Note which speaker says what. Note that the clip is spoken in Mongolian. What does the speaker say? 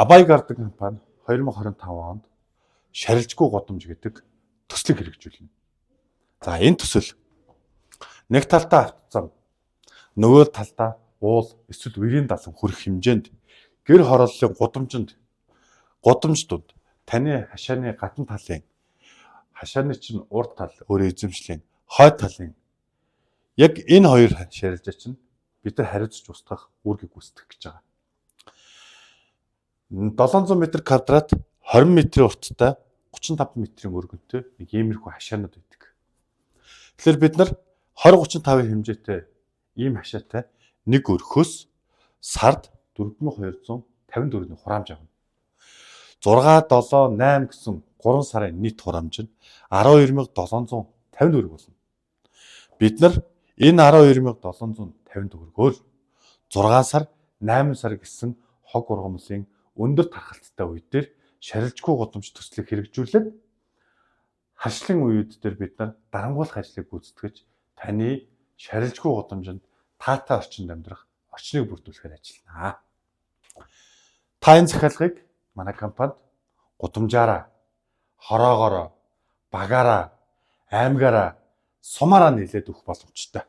Speaker 1: Абай Гарден компани 2025 онд шарилжгүй гудамж гэдэг төслийг хэрэгжүүлнэ. За, энэ төсөл нэг талдаа автозам, нөгөө талдаа уул эсвэл үерийн далан хүрэх хэмжээнд гэр хорооллын гудамжинд, гудамж дунд таны хашааны гадна талын, хашааны чинь урд тал өөрөө эзэмшлийн хойд талын яг энэ хоёр шарилжаа чинь бид нар хариуцж устгах үүргийг гүйцэтгэх гэж байгаа. 700 м квадрат, 20 м урттай, 35 м-ийн өргөнтэй нэг иймэрхүү хашаанууд байдаг. Тэгэхээр бид нар 20 35-ын хэмжээтэй ийм хашаатай нэг өрхөөс сард 4254-ний хураамж авна. 6 7 8 гэсэн 3 сарын нийт хураамж нь 12750 төгрөг болно. Бид нар энэ 12750 төгрөгөөр 6 сар, 8 сар гэсэн хог ургамлын өндөр тархалттай үе дээр шарилжгүй гудамж төслийг хэрэгжүүлээд, харшлын үеүд дээр бид нар дарангуйлах ажлыг гүйцэтгэж, таны шарилжгүй гудамжинд таатай орчинд амьдрах орчныг бүрдүүлэхээр ажиллана. Та энэ захиалгыг манай компанид гудамжаараа, хороогоороо, багаараа, аймгаараа, сумаараа нийлээд өгөх боломжтой.